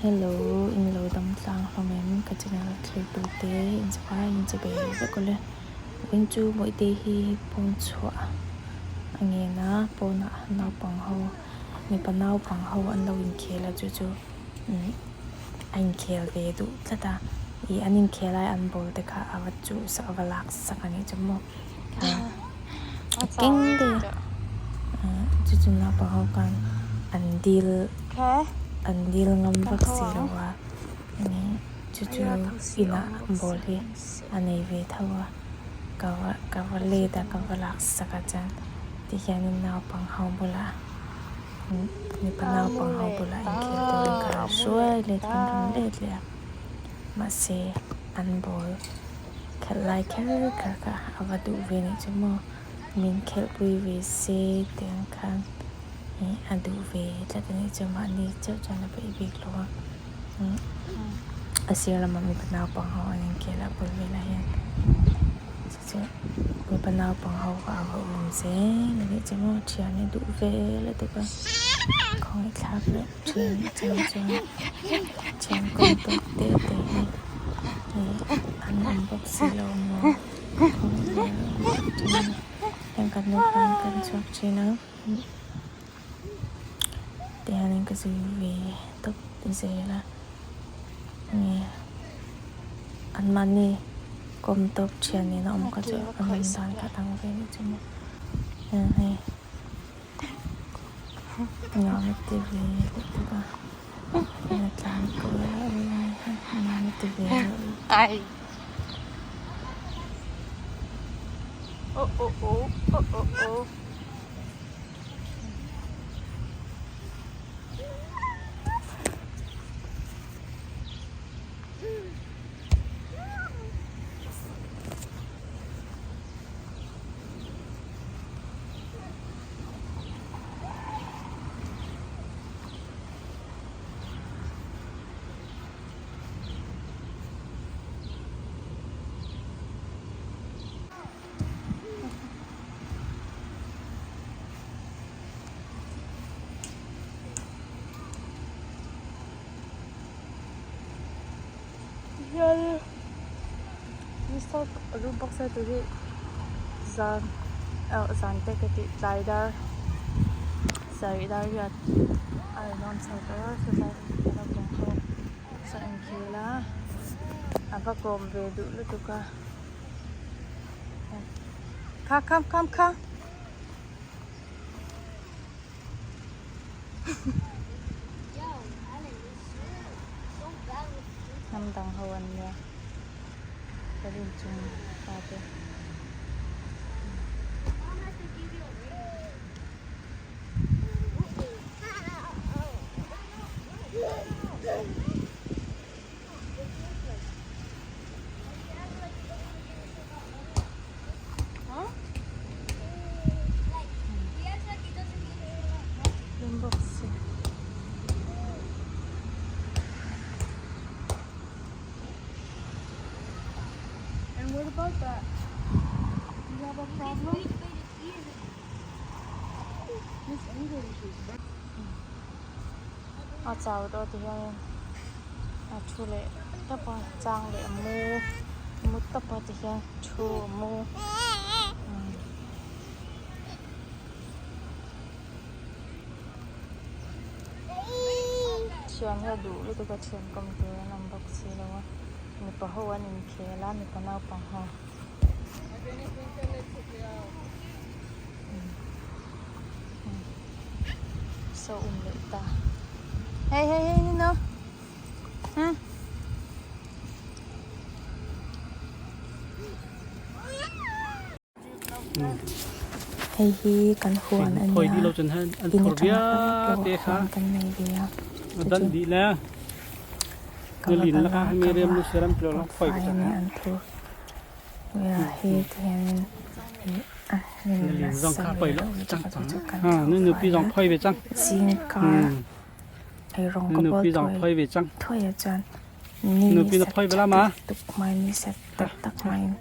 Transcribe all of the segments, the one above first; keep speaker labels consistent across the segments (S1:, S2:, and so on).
S1: Hello in lo dam tlang hlawm em ka channel thlir tu te in chhawr in che bei vek awle vawiin chu Mawite hi pawn chhuah a ngen a pawnah naupang ho mipa naupang ho an lo inkhel a chu chu a inkhel ve duh tlat a ih an inkhel lai an ball te kha a va chuh sak a va lak sak a nih chu maw a keng daih a chu chu naupang ho khan an dil an dil ngam vak si lo a chu chu inah ball hi a nei ve tho a ka va ka va let a ka va lak sak a chuan tihianin naupang ho bulah mipa naupang ho bulah inkhel turin ka rawn hruai let kan rawn let leh a mahse an ball khelh lai kher kher kha a va duh ve nih chu maw min khelh pui ve se tih ang khan ih a duh ve tlat a nih chu mahni chauh chuan a peih bik lo a a sir lamah mipa naupang ho an inkhel a bul velah hian chu chu mipa naupang ho kha a va awm zel a nih chu maw thian hi duh ve lutuk a khawngaih thlak reuh thian chang chuan thian kawm tawk te te hi ih an awm bawk si lo maw khawngaih reuh thin heng kan nupa in kan chhuak thin a tihianin ka zui ve tawp zel a nge anmahni kawm tawp thian nena awm kha chu a awm dan kha dang ve nih chu maw hei nuam a ti ve lutuk a a tlan kual a nuam a ti ve lutuk.
S2: Hian hi zan zan te ka tih tlai dar sarih dar riat a rawn awm chho tawh a chulai naupang ho saw inkhel a a va kawm ve duh lutuk a kha kham kham kha. Hnam dang ho an nia ka rin chung pa te.
S3: And what about that? You have a problem? Miss English is
S2: A chau tawh ti hianin a thu leh tawp a chang leh a mu mu tawp a ti hian thu a mu Thian hi a duh lutuk a thian kawm tur an awm bawk si lo a mipa ho an inkhel a mipa naupang ho. Saw um leh ta hey hey hey Nino hmm
S1: Hei hi kan huan a nia in atanga hla vak lo ah huan kan nei ve a chu chu ka va kal a ka va pawt fai a nia an thur vel hi ti hianin ih a hnim nasa ve reuh lutuk a chu chu kan thlo fai a zingkar eirawng ka bawl thuai thuai ah chuan ni sat tha tuk mai ni sat tak tak maiin.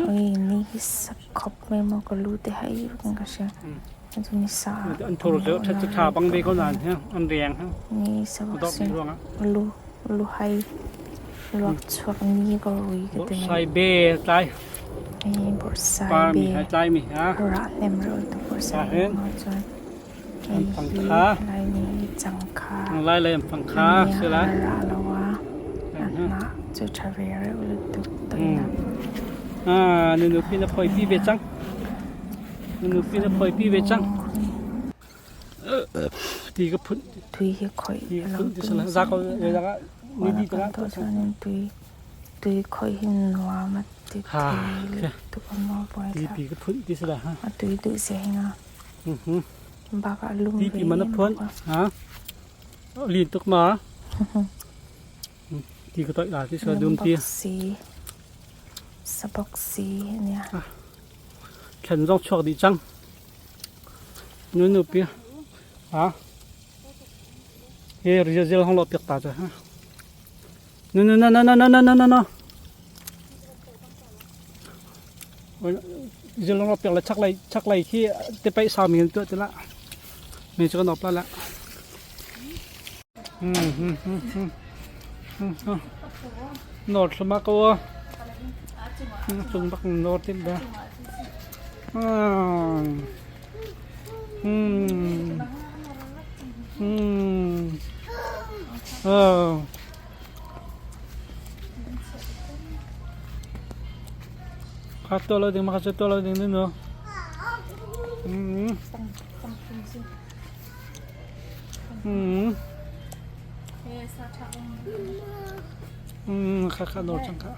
S1: Ui ni hi sak khawp mai maw ka lu te hai vek in ka hria. Chu ni sa a awm loh na ni sabak sin lu lu hai luak chhuak ni ka rui ka ti mai hei bawrhsaibe rah hnem reuh lutuk bawrhsaibe hmang chuan hei hi helai ni hi changkha ania a la rah lo a a hnah chu tha ve reuh lutuk tawh ina. Tui hi khawih a lo tum zan a huan a kan tawh chuanin tui tui khawih hi nuam a ti thei lutuk a maw buaithlak a tui duh zeng a bakah a lum ve em bawk a. Lum bawk si sa bawk si a nia.
S4: Thlen zawng chhuak dih cang. Nu nupi ha he ria zel hong lo piak ta cha ha. Nu nu na na na na na na na na. Zel hong lo piak la chak lai chak lai khi te pai sa mi tu te la. Me chu kan op la la. Hmm hmm hmm hmm. Hmm. Nor thluma ko. Chung bak nor tim ba. Hmm. Hmm. Oh. Kha to lo ding ma kha to lo ding nu. Hmm. Hmm. Hmm, kha kha nor chang kha.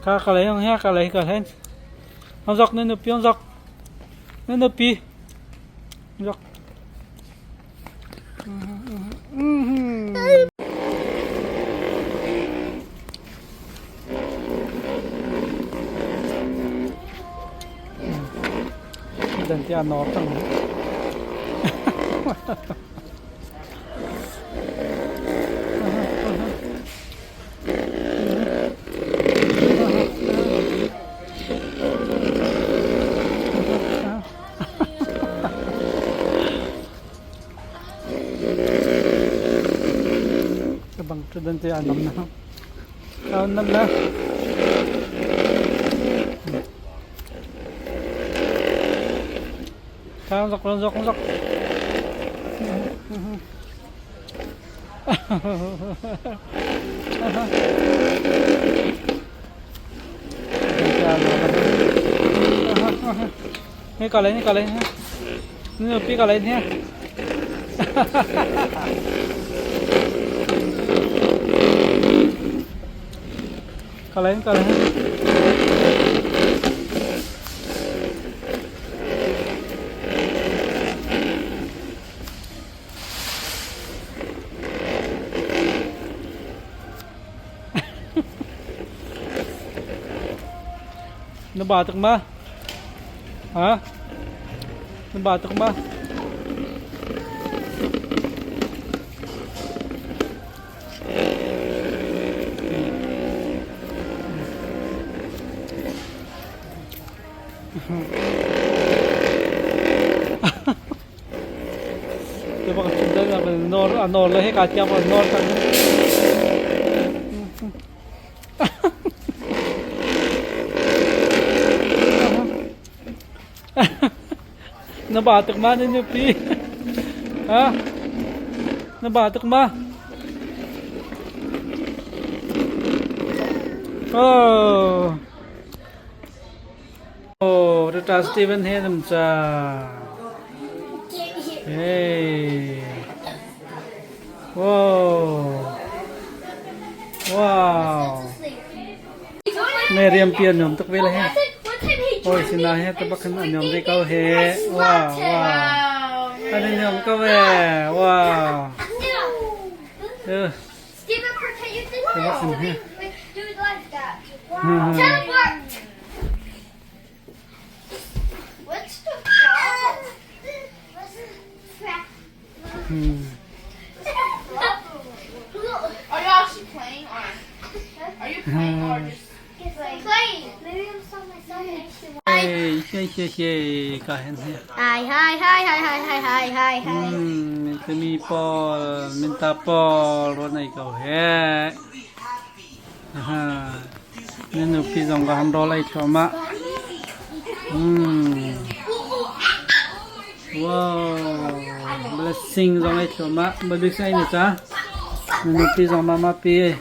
S4: Kha ka lấy không ha, ka lấy ka lấy. Nó dọc nên nó dọc. Nên nó pi. Dọc. Dan tia nor tang. Ka bang tu dan te anam na. Anam na. Kang zok zok zok. Ni cả lấy, ni cả lấy nhé. Ni pi cả lấy nhé. Cả lấy, cả lấy. Na ba tak ma? Ha? Na ba tak ma? Te bak chim dan na nor a nor le he ka tiam a nor kan. Na ba tuk ma na pi. Ha? Na ba tuk ma? Oh. Oh, Tata Steven he nam cha. Hey. Wow. Wow. Meriam pian nyom tak vela he. Oi sina he tabak kan nyom de kau he. Wow, wow. Ano nyom kau ve. Wow. Eh. Tabak kan he. Mi pawl minta pawl rawn ei ko heh. Na nupi zong ka han rawl ei thluahmah. Wow, blessing zong ei thluahmah. Babik sa ei na ca. Na nupi zong mama pi ei.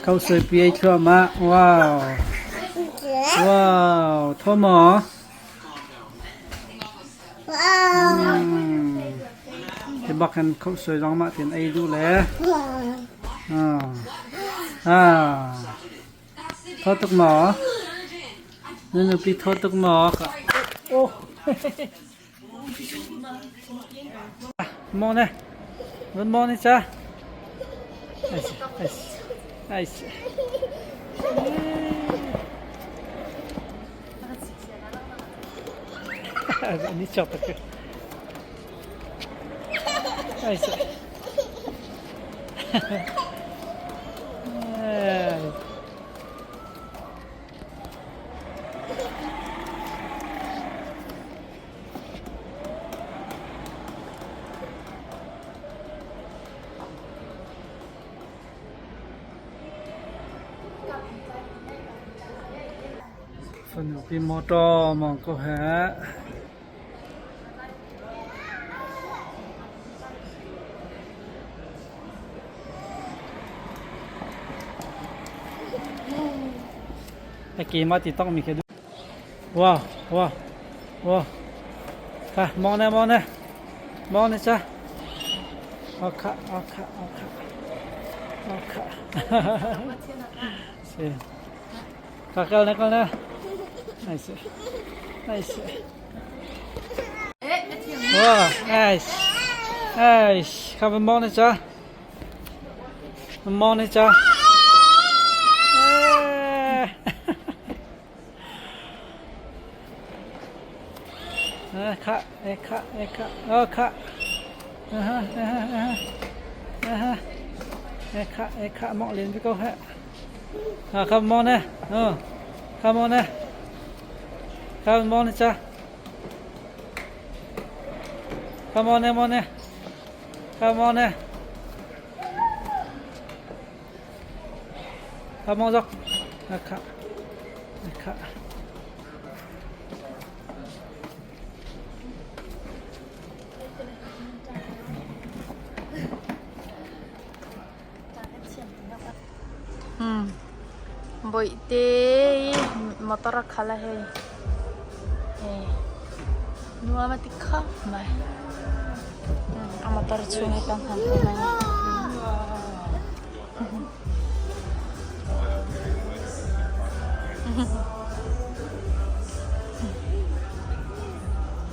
S4: Khau soi pi ei thluahmah. Wow. Wow, tho maw? Hi bak hin khau soi zong mah tin ei duh le. Ah. Tho tuk maw? Na nupi tho tuk maw? Oh. Mo ne. Good morning, cha. Nice, nice, nice. Ni chok tak. Nice. Fanu pi motor mong ko he. A ke ma ti tok mi khe du. Wow, wow, wow. Ha, mong ne, mong ne. Mong ne cha. Okha, okha, okha. Okha. Si. Ka kal ne kal ne. Nice. Nice. Wow, nice. Nice. Kha mong ne cha. Mong ne cha. Kha, kha, kha, oh kha. Kha, kha, mong liền với câu hệ. À, come on nè. Ờ. Come on nè. Come on nè cha. Come on nè, on nè. Come on nè. Come on dọc. Kha. Kha.
S2: Bawihte motor a khal a hei hei nuam a ti khawp mai a motor chhung hi kan han en a ni.